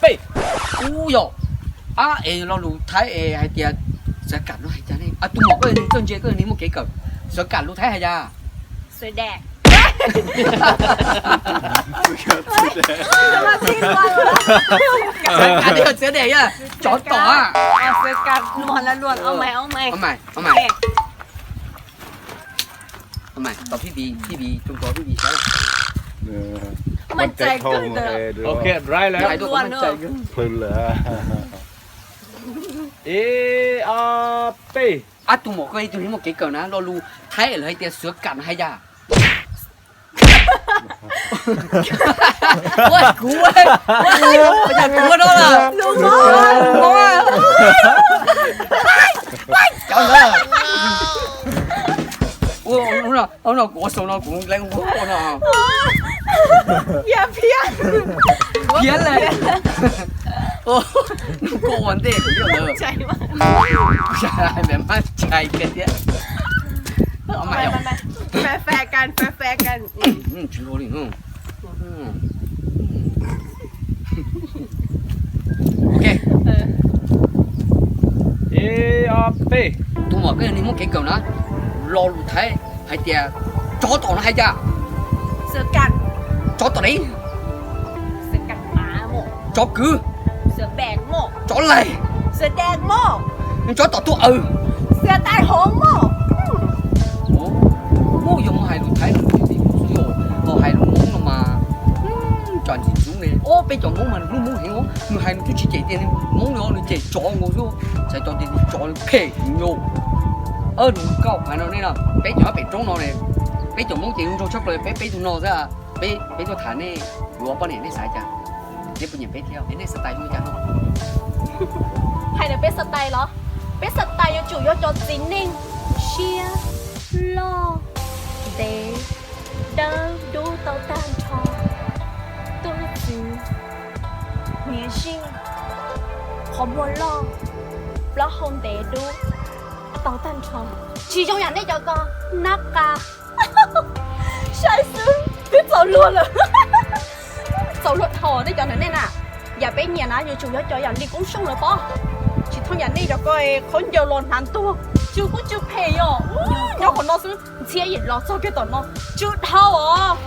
Ub yom, ab es lo lus Thaib es hais tias xav kam no hais cas ne? Tus muam koj yog neeg txawj ntse, koj yog neeg muaj kev kawm, xav kam lus Thaib hais cas? Sawv daws. Xav kam no yog sawv daws, cov tom. Sawv kam luag la luag, ua mej ua mej. Ua mej, ua mej. Ua mej, tau phib vis, phib vis, too kov phib vis saib. Mas txais kawg ntawd. Ok, right lawm. Hais rau kom mas txais kawg. Ib ob peb. Ab tus muam koj yog ib tug neeg muaj kev kawm na, lo lus Thaib lawv hais tias xav kam no hais cas? Ua kuv, ua kuv no lawm. Cov ntawd. Ua no kuv ua xaus no kuv le ua no. Yog phiab. Phiab lawm. Nug koj ua ntej kuv yog lawm. Maj tshais kawg thiab. Fair, fair game, fair, fair game. Tsis ua li no. Ok. Ib ob peb. Tus muam koj yog neeg muaj kev kawm na, lo lus Thaib hais tias tsov tom no hais cas? Tsov tom ne? Tsov kwv. Tsov laig. Tsov tom tuaj aws. Ub, yog mus hais lus Thaib lus Thaib xwb yom, ho hais lus Hmoob no mas tsom ntxim ntxub ne. Ub, peb cov Hmoob mas nws hlub Hmoob heev os, nws hais nws twb tsis cem tias nws Hmoob li os, nws cem tsov nkaus xwb. Txhais tau tias tsov phem nyuj. Nws kauj hais no nej no, peb cov pem roob no ne, peb cov Hmoob ces zoo nraug tshaj plaws peb peb tug no xwb. Peb, peb tuaj tham nej yuav poj niam nej xav cas? Nej puas nyiam peb thiab? Nej xav tais zoo li cas no? Hais tias peb xav tais los? Peb xav tais yuav tsum yog cov txiv neej siab loj, ntev, dawb dub tau tag nrho, tuaj txwv, hniav zij, qhov muag loj, plaub hau ntev dub tau tag nrho. Tsis zoo yam nej cov ko, nab qa. Saib xwb twb txaus luag lawm. Txaus luag dhau nej cov ntawm nej na. Yam peb nyiam na yuav tsum yog cov yam li Koob Sooj lawv pob. Tsis thooj yam nej cov ko qhov ncaws los hnav ntuag, tsw kuj tsw phem yom. Nyob qhov no xwb, ntxhiab yim los txog kiag tom no, tsw dhau os.